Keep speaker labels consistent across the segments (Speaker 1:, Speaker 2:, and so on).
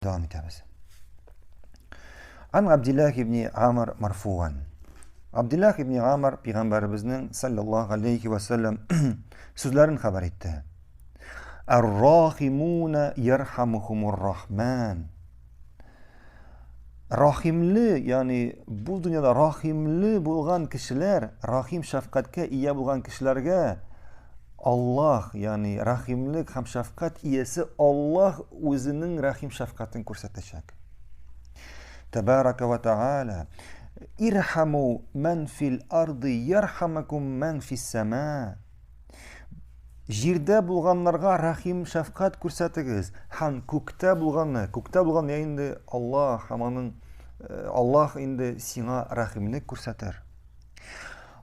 Speaker 1: Дәвам итәбез. Ан Абдиллах ибн Амр марфуан. Абдиллах ибн Амр пәйгамбәребезнең саллаллаһу алейхи ва саллям сүзләрен хәбәр итте. Ар-рахимуна ярхамухумур рахман. Рахимле, ягъни бу дөньяда рахимле булган кешеләр, рахим шәфкатькә ия булган кешеләргә Аллаһ, ягъни рәхимлек һәм шәфкать иясе Аллаһ үзенең рәхим шәфкатен күрсәтәчәк. Тәбарака ва тааля Ирхаму ман фил арды ярхамакум ман фис сама. Җирдә булганнарга рәхим шәфкать күрсәтегез һәм күктә булганны, күктә булган я инде Аллаһ һәм аның э, Аллаһ инде сиңа рәхимлек күрсәтер.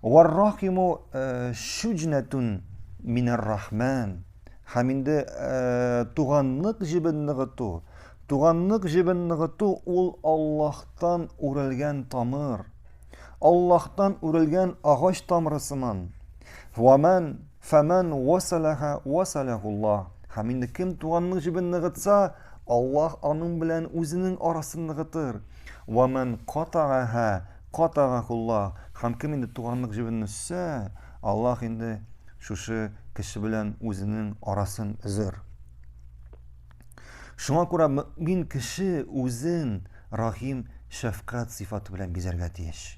Speaker 1: Варрахиму э, шуҗнәтун минәр рахман. Һәм инде э, туганлык җебен ныгыту. Туганлык җебен ныгыту ул Аллаһтан үрелгән тамыр. Аллаһтан үрелгән агач тамыры сыман. Ваман фәмән васалаха васалахуллаһ. Һәм инде кем туганлык җебен ныгытса, Аллаһ аның белән үзенең арасын ныгытыр. Ваман катагаһа Катагахуллаһ, һәм кем инде туганлык җебен өзсә, Аллаһ инде шушы кеше белән үзенең арасын өзер. Шуңа күрә мөэмин кеше үзен рахим, шәфкать сыйфаты белән бизәргә тиеш.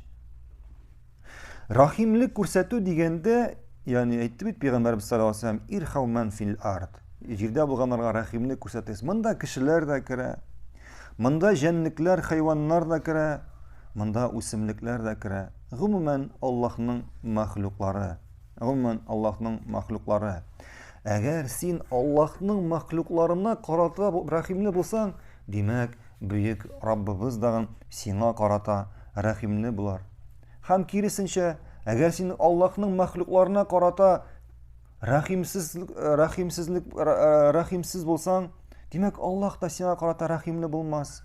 Speaker 1: Рахимлек күрсәтү дигәндә, ягъни әйтте бит пәйгамбәрбез саллаллаһу алейһи ва сәлләм, ирхау ман фил ард. Җирдә булганнарга рәхимлек күрсәтегез. Монда кешеләр дә керә. Монда җәнлекләр, хайваннар да керә. Монда үсемлекләр дә керә. Гомумән, Аллаһның махлуклары. Гомумән, Аллаһның махлуклары. Әгәр син Аллаһның махлукларына карата рәхимле булсаң, димәк, бөек Раббыбыз дагын сиңа карата рәхимле булар. Һәм киресенчә, әгәр син Аллаһның махлукларына карата Рәхимсез, рәхимсезлек, рәхимсез булсаң, димәк, Аллаһ та сиңа карата рәхимле булмас.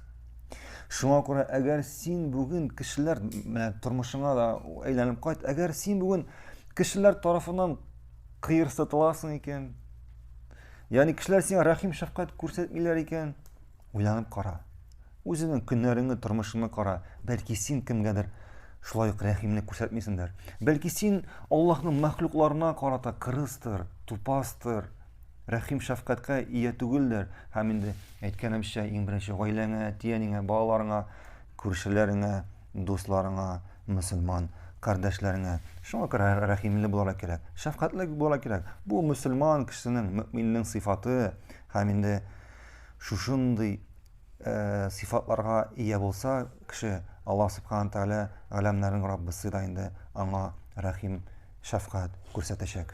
Speaker 1: Шуңа күрә, әгәр син бүген кешеләр менә тормышыңа да әйләнеп кайт, әгәр син бүген кешеләр тарафыннан кыерсытыласың икән, ягъни кешеләр сиңа рәхим шәфкать күрсәтмиләр икән, Уйланып кара. Үзеңнең көннәреңне, тормышыңны кара. Бәлки син кемгәдер шулай ук рәхимлек күрсәтмисеңдер. Бәлки син Аллаһның мәхлукларына карата кырыстыр, тупастыр, рәхим шәфкатькә ия түгелдер. Һәм инде әйткәнемчә, иң беренче гаиләңә, әти-әниңә, балаларыңа, күршеләреңә, дусларыңа, мөселман кардәшләреңә. Шуңа күрә рәхимле булырга кирәк, шәфкатьле булырга кирәк. Бу мөселман кешесенең, мөэминнең сыйфаты. Һәм инде Шушындый э, сыйфатларга ия булса кеше, Аллаһ Субхану Тәгалә галәмнәрнең Раббысы да инде аңа рәхим, шәфкать күрсәтәчәк.